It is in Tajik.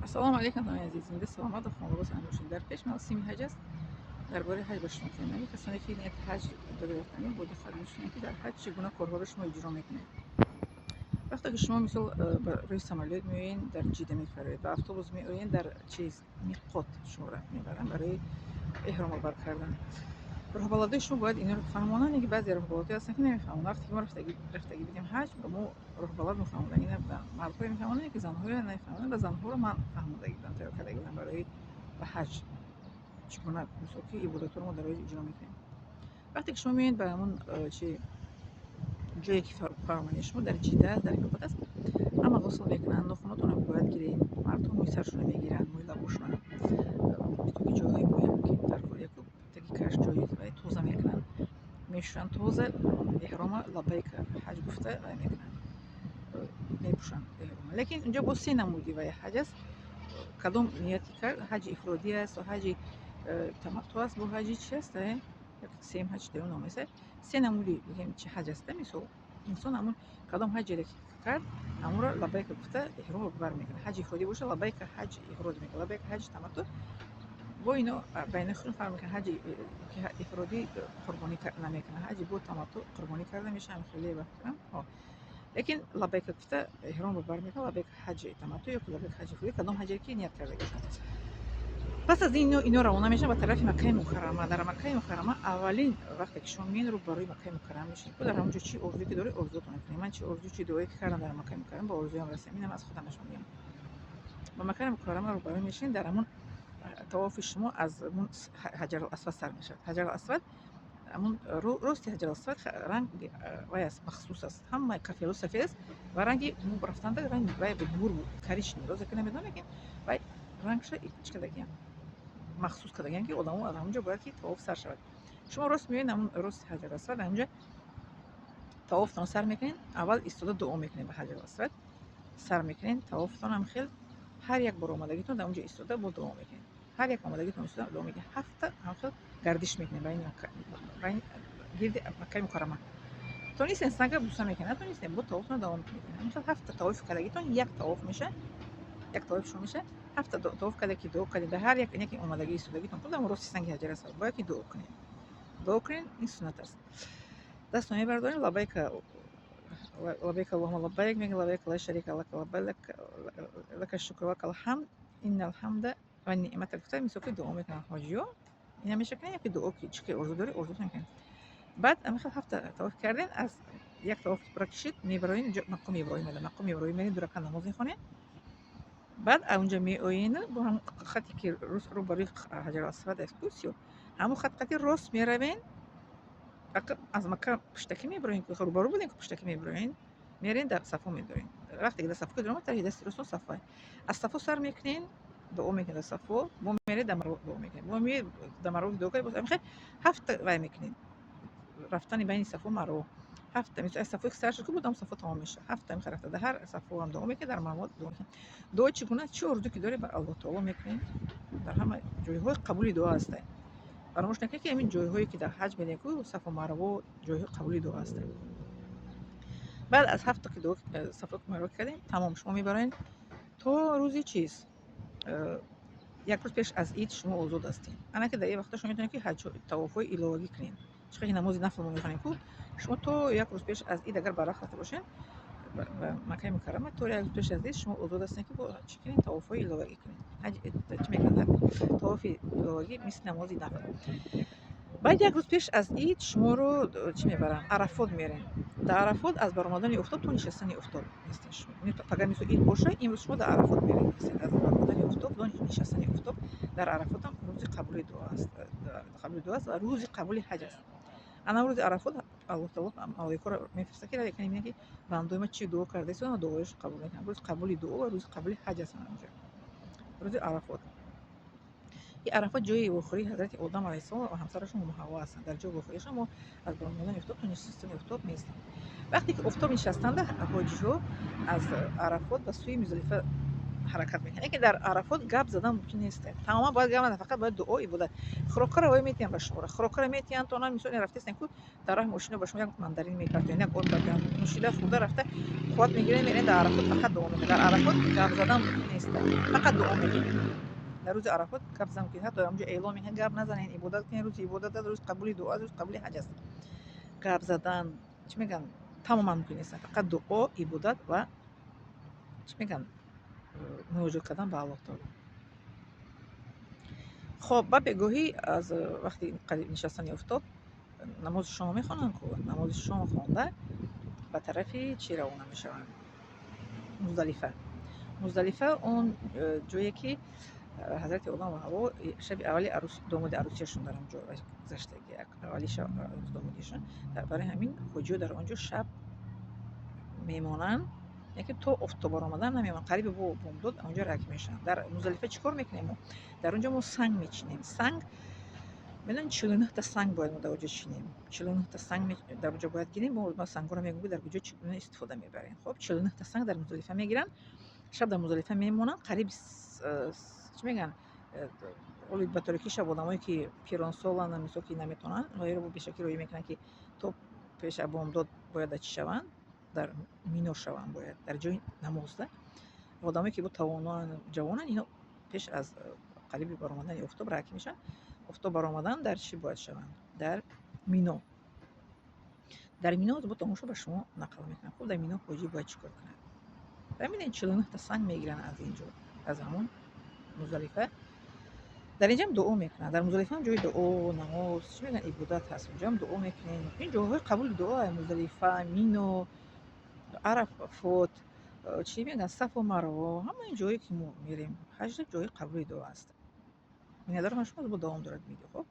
Ассалому алайкум, дӯстони азиз. Зинда, саломат ва хонавода бошед. Дар пеш мавсими ҳаҷ аст. Дар бораи ҳаҷ ба шумо мегӯям. Касоне ки нияти ҳаҷ доред рафтанӣ, бо диққат гӯш кунед, ки дар ҳаҷ чӣ гуна корҳоро шумо иҷро мекунед. Вақте ки шумо, мисол, ба рӯи самолёт меоед, дар Ҷида мефароед, ба автобус меоед, дар чиз миқот шуморо мебаранд барои эҳромро бар кардан. Роҳбаладои шумо бояд инро фаҳмонанд, ки баъзе роҳбаладҳое ҳастанд, ки намефаҳманд. Вақте ки мо рафтагӣ будем ҳаҷ, ба мо роҳбалад мефаҳмондагӣ набуданд. Мардҳое мефаҳмонанд, ки занҳоро намефаҳмонанд, ва занҳоро ман фаҳмондагӣ будам, тайёр кардагӣ будам барои ба ҳаҷ чӣ гуна, мисол, ки ибодатҳоро мо дар рӯз иҷро мекунем. Вақте ки шумо меоед ба ҳамон чи ҷое ки фаромадед, шумо дар Ҷида аст, дар миқот аст, ҳама ғусл мекунанд, нохунотонро бояд гиред, мардҳо мӯи саршонро мегиранд, мӯи лабошонро, ки ҷойҳои мӯям ки дар кор яку таги каш ҷои вай тоза мекунанд, мешӯянд тоза, эҳрома лаббайка ҳаҷ гуфта вай мекунанд, мепӯшанд эҳрома. Лекин инҷо боз се намуди вай ҳаҷ аст. Кадом нияти кард, ҳаҷи ифродӣ аст, ҳаҷи таматтуъ аст, бо ҳаҷи чи аст, сеюм ҳаҷ део ном аст. Се намуди бигем чи ҳаҷ аст. Мисол, инсон ҳамун кадом ҳаҷере ки кард, ҳамонро лаббайка гуфта эҳромро бар мекунад. Ҳаҷи ифродӣ боша, лаббайка ҳаҷ ифродӣ мекунад, лаббайка ҳаҷи таматтуъ. Бо ино байни худшон фарқ мекунад. Ҳаҷи ифродӣ қурбонӣ намекунад, ҳаҷи бо таматтуъ қурбонӣ карда мешавад, хеле ба фикрам. Лекин лаббайка гуфта эҳромро бар мекунад, лаббайка ҳаҷи таматтуъ ё лаббайка ҳаҷи ифродӣ, кадом ҳаҷере ки ният карда бошад. Пас аз ин ино равона мешаванд ба тарафи Маккаи Мукаррама. Дар Маккаи Мукаррама аввалин вақте ки шумо меоед, рӯ барои Маккаи Мукаррама мешавед. Дар ҳамон ҷо чӣ орзуе ки доред, орзуотонро мекунед. Ман чӣ орзу, чӣ дуое ки кардам дар Маккаи Мукаррама, ба орзуям расидам. Инам аз худам шумо мегӯям. Ба Маккаи Мукаррама рӯбарӯ мешавед, дар ҳамон тавофи шумо аз Ҳаҷарул Асвад сар мешавад. Ҳаҷарул Асвад, ҳамун рости Ҳаҷарул Асвад ранг вай аст, махсус аст. Ҳама кафело сафед аст ва ранги рафтанда ранги вай бур буд, коричневый. Роза ки намедонам, лекин вай рангша чӣ кардагиям, махсус кардагиам, ки одамо аз ҳамонҷо бояд ки тавоф сар шавад. Шумо рост меоед, ҳамун рости Ҳаҷарул Асвад, ҳамонҷо тавофтон сар мекунед. Аввал истода дуо мекунед ба Ҳаҷарул Асвад, сар мекунед тавофтон. Ҳам хел ҳар як бор омадагитон дар онҷо истода бо дуо мекунед. Ҳар як омадагитон истода дуо мекунед. Ҳафта ҳамхел гардиш мекунед байни гирди Маккаи Мукаррама. Тонистен, санга буса мекунед, натонистен, бо тавофтон давом мекунед. Ҳамхел ҳафта тавоф кардагитон як тавоф мешавад, як тавоф шумо мешавад. Ҳафта тавоф карда ки дуо кардед, дар ҳар як яке омадагӣ истодагитон дар рости санги Ҳаҷар Асвад бояд ки дуо кунед. Дуо кунед, ин суннат аст. Дастон мебардоред, лаббайка, лаббайка аллоҳума лаббайк мегӯед, лаббайка ла шарика лака лаббайк, лака шукру лакал ҳамд, иннал ҳамда ва ниъмата гуфта, мисол ки дуо мекунанд ҳоҷиё. Ина мешавад ки дуо ки чӣ ки орзу доред, орзутон мекунед. Баъд ҳамихел ҳафта тавоф карден, аз як тавоф ки пурра кишид, мебароед мақоми Иброҳим. Мақоми Иброҳим меред, ду ракъат намоз мехонед. Баъд онҷо меоед, бо ҳамон хате ки рӯ барои Ҳаҷарул Асвад аст ку сиёҳ, ҳамон хат қати рост меравен. Аз Макка пуштакӣ мебароен, рӯбарӯ будем, пуштакӣ мебароен, мерен, дар Сафо медорен. Вақте ки дар Сафо ки даромад, тарафи дасти ростон Сафо. Аз Сафо сар мекунен, дуо мекунед дар Сафо, бо меред, дар Марва дуо мекунед, бо меед, дар Марва дуо кардед, боз ҳамихел ҳафта вай мекунед, рафтани байни Сафо Марво ҳафта. Мисол, аз Сафо ки сар шуд, ку будам, Сафо тамом мешавад. Ҳафта ҳамихел рафта, дар ҳар Сафо ҳам дуо мекунед, дар Марво дуо мекунед. Дуо чӣ гуна, чӣ орзу ки доред, ба Аллоҳ таоло мекунед. Дар ҳама ҷойҳои қабули дуо ҳастанд. Фаромӯш накунед, ки ҳамин ҷойҳое ки дар ҳаҷ мерем ку, Сафо, Марво, ҷойҳои қабули дуо ҳастанд. Баъд аз ҳафта ки дуо Сафо Марво кардем, тамом, шумо мебароед то рӯзи чиз, як рӯз пеш аз ид шумо озод ҳастед. Ана ки дар ин вақта шумо метавонед ки ҳаҷ тавофҳои иловагӣ кунед. Чӣ қадр намози нафл мо мехонем ку, шумо то як рӯз пеш аз ид агар барвақт рафта бошед ба Маккаи Мукаррама, то як рӯз пеш аз ид шумо озод ҳастед, ки бо чӣ кунед, тавофҳои иловагӣ кунед. Чӣ мекунад, тавофи иловагӣ мисли намози нафл. Баъд як рӯз пеш аз ид шуморо чӣ мебаранд, Арафот мерем. Дар Арафот аз баромадани офтоб то нишастани офтоб местед шумо. Агар, мисол, ид боша, имрӯз шумо дар Арафот меред, местед аз баромадани офтоб то нишастани офтоб. Дар Арафотам рӯзи қабули дуо аст, қабули дуо аст ва рӯзи қабули ҳаҷ аст. Ана рӯзи Арафот Аллоҳ таоло малоикаро мефиристад, ки мебинад, ки бандои ман чӣ дуо карда истодаанд, дуояшро қабул мекунад. Рӯзи қабули дуо ва рӯзи қабули ҳаҷ аст онҷо, рӯзи Арафот. И Арафот ҷои вохӯрии ҳазрати Одам алайҳиссалом ва ҳамсарашон Ҳаво ҳастанд. Дар ҷои вохӯриашон мо аз баромадани офтоб то нишастани офтоб меистем. Вақте ки офтоб нишастанда, ҳоҷиҳо аз Арафот ба сӯи Муздалифа Ҳаракат мекунад, лекин дар Арафот гап задан мумкин нест. Тамоман бояд гап назан, фақат бояд дуо, ибодат. Хӯрокаро вой метиҳанд ба шуморо, хӯрокаро метиҳанд то на, мисол, рафтестен ку, дар роҳи мошина ба шумо як мандарин мепартоянд, як орд мепартоянд. Нӯшида, хӯрда, рафта, қувват мегирем, мерем. Дар Арафот фақат дуо мекунед. Дар Арафот гап задан мумкин нест, фақат дуо мекунед. Дар рӯзи Арафот гап задан мумкин, ҳатто ҳамҷо эълон мекунанд: гап назанед, ибодат кунед, рӯзи ибодат аст, рӯзи қабули дуо аст, рӯзи қабули ҳаҷ аст. Гап задан, чӣ мегӯянд, тамоман мумкин нест, фақат дуо, ибодат ва, чӣ мегӯянд, муроҷиат кардан ба Аллоҳ таоло. Хоб, ба бегоҳӣ, аз вақти қариб нишастани офтоб, намози шом мехонанд ку, намози шом хонда, ба тарафи чӣ равона мешаванд? Муздалифа. Муздалифа он ҷое ки ҳазрати Одам ва Ҳаво шаби аввали домоди арӯсияшон дар он ҷо гузаштаги, аввали шаб домодишон. Барои ҳамин ҳоҷиё дар он ҷо шаб мемонанд, яке то офтоб баромадан намемонанд, қариби бо бомдод онҷо рак мешаванд. Дар Муздалифа чӣ кор мекунем мо? Дар он ҷо мо санг мечинем. Санг, медонед, 49-та санг бояд мо дар оҷо чинем. 49-та санг дар оҷо бояд гирем. Мо сангҳоро мегӯем, ки дар куҷо чӣ гуна истифода мебарем. Хоб, 49-та санг дар Муздалифа мегиранд, шаб дар Муздалифа мемонанд, қариб, чӣ мегӯянд, оли ба торикии шаб одамое ки пиронсоланд, мисол, ки наметавонанд, онҳоеро бешакӣ роҳӣ мекунанд, ки то пеш аз бомдод бояд дар чӣ шаванд? Дар Мино шаванд бояд, дар ҷои намозда. Одамое ки бо тавоноанд, ҷавонанд, ино пеш аз қариби баромадани офтоб рак мешаванд. Офтоб баромадан дар чӣ бояд шаванд? Дар Мино. Дар Мино бо тамошо ба шумо нақл мекунам. Хуб, дар Мино ҳоҷӣ бояд чӣ кор кунад? Бибинед, 49-та санг мегиранд аз ин ҷо, аз ҳамон Муздалифа. Дар инҷам дуо мекунанд. Дар Муздалифаам ҷои дуо, намоз, чӣ мегӯянд, ибодат ҳаст. Унҷоам дуо мекунем. Ин ҷойҳои қабули дуо: Муздалифа, Мино, Арафот, чӣ мегӯянд, Сафо, Марво. Ҳама ин ҷое ки мо мерем ҳаҷ, ҷои қабули дуо аст. Миннатдорам аз шумо, бо давом дорад видео. Хоб.